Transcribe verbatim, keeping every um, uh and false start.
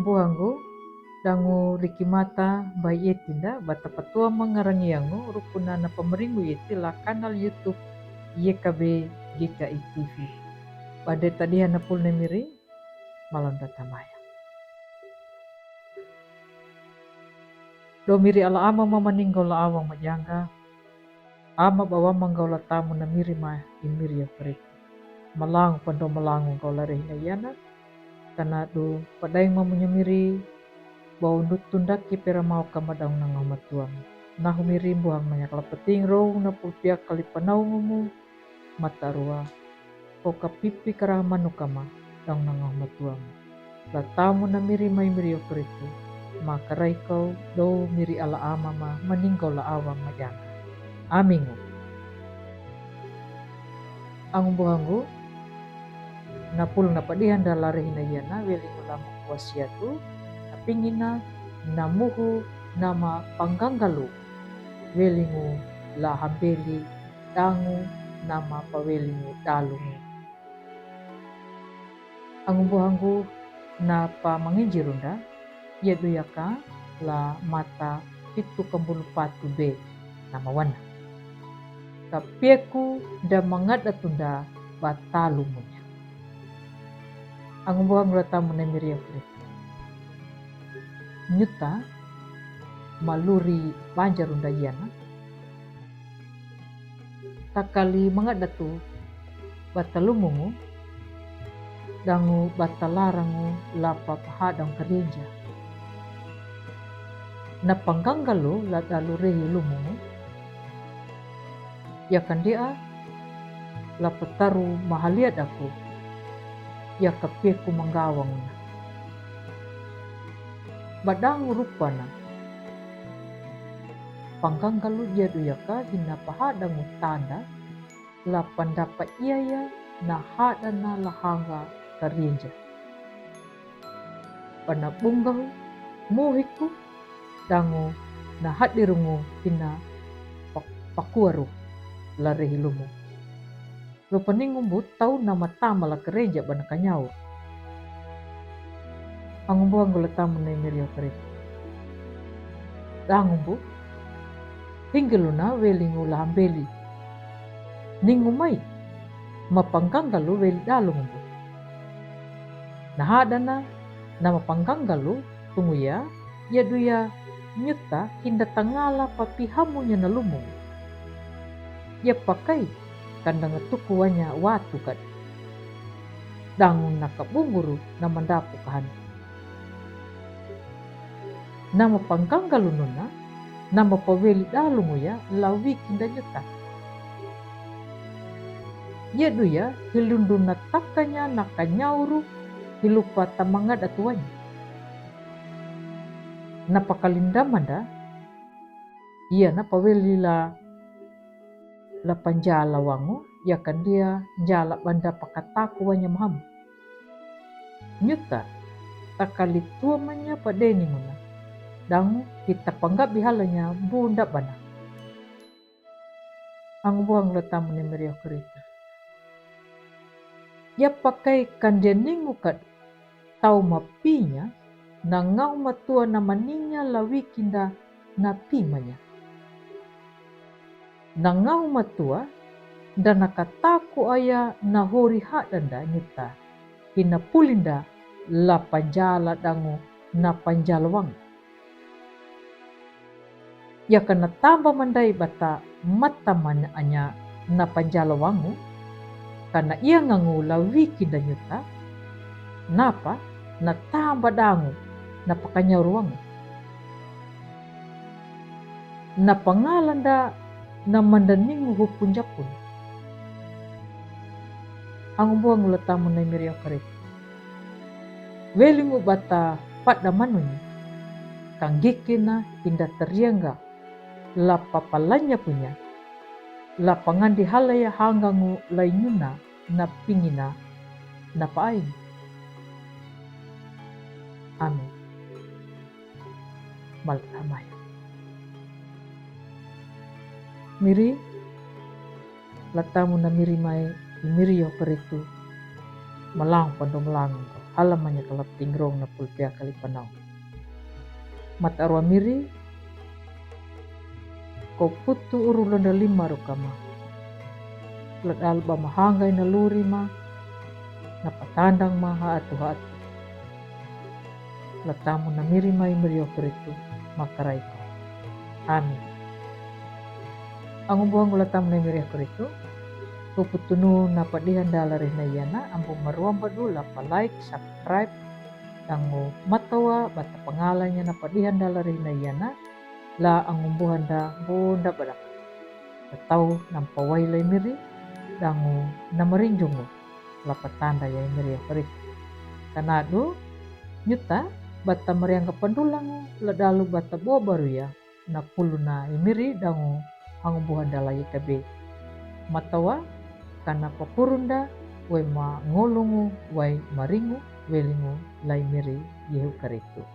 Buhangu, dangu riki mata bai etinda bata patua mangarangi angu rukuna na pamaringu eti la kanal YouTube Y K B G K I T V. Bade tadiha na pul na miri, malonda tamaya. Do miri ala ama ma maninggo la awang majanga. Ama bawa manggau la tamu na miri ma i miri ya karitu. Malangu pando malangu gau la rehina yana. Kana do padaing mamunya miri. Bau nutun daki pera mau ka madaung na ngau matuam. Nahu miri buhang manyak la pating rou na pulpia kali panau ngumu. Mata rua. Ko ka pipi kara manu kama daung na ngau matuam. La tamu na miri mai miri o karitu. Ma karai kau do miri ala ama ma maninggo la awang majanga. Amingu. Angu buhangu. Na pul na padihan da la rehina yana welingu la makuasiatu. Na pingina na muhu nama pangganggalu. Welingu la hambeli dangu nama pawelingu dalungu. Angu buhangu na pa manginjirunda, ya duyaka la mata hitu kambulu patu be nama wana. Ka peku da mangadatunda batalu munya. Angu buhangu la tamu na miri ya karitu. Nyuta maluri banjarunda yana. Takali mangadatu bata lumungu, dangu bata larangu lapa pahadang karinja. Na pangganggalu la dalu rehi lumungu, ya kandia la pataru mahaliat aku, ya kapeku manggawanguna. Badangu rupana. Pangganggalu ya duyaka hina pahadangu tanda, la pandapa iaya na hadana la hanga karinja. Pana bunggahu muhiku dangu na hadirungu hina pak-, pakuaru la rehi lumu. Lo paningu bu tau nama tama la karinja bana kanyau. Angu buhangu la tamu na miri o karitu. Dangu bu hinggiluna welingu la hambeli. Ningu mai ma pangganggalu weli dalungu bu. Na hadana nama pangganggalu tungu ya, ya duya nyuta hinda tangala papihamunya na lumu. Ya pakai kandanga tuku wanya watu kad. Dangu na kabunguru na mandapu kahan. Nama pangganggalu nuna, nama paweli dalungu ya la wikinda nyuta. Ya duya hilundu na takanya na kanyauru hilupa tamangadatuanya. Na pakalindamanda, iya na paweli la la panjala wangu, ya kandia njala banda pakataku wanya mahamu. Nyuta, takali tua manya padeninguna. Dangu hita panggabi halanya bunda bana. Angu buhangu la tamu na miri o karitu. Ya pakai kandia ningu kad tau mapinya, na ngau matua na maninya la wikinda na pimanya. Na ngau matua, da na kataku aya na hori hadanda nyuta, hina pulinda la panjala dangu na panjala wangu. Ya kana tamba mandai bata mata mana anya na panjala wangu, kana iya ngangu la wikinda nyuta, napa na tamba dangu na pakanyauru wangu. Na pangalanda na mandaningu hupun japun. Angu buhangu la tamu na miri o karitu. Welingu bata pada manunya. Kanggikina hinda tariangga la papalanya punya. La pangandi halaya hanggangu la inyuna na pingina na paain. Amin. Malta mai. Miri, la tamu na miri mai, i miri o karitu, malang pando malang ko. Alam Manyakalap tingrong na pulpia kali panau. Mata rua miri, ko putu uru londa lima rukama. Ladal ba mahanggai na luri ma, na patandang ma ha atu ha atu. Latamu na miri mai miri o Kristu makaraiko. Amin. Angu buangu latamu na miri o Kristu. Kuputunu na padihan dala rihna yana, ambu maruamba dula pa like, subscribe, dangu matawa bata pangalanya na padihan dala rihna yana, la angumbuhanda bunda badak. Tatau nampa wailai miri, dangu namarinjungu, la patanda yai miri o Kristu. Kanadu, nyuta, bata marianga pandulangu, la dalu bata boa baruya, na kuluna i miri dangu angumbuhanda lai kabe. Matawa, kana papurunda, wai ma ngolungu, wai maringu, welingu, lai miri, Yehu Kristu.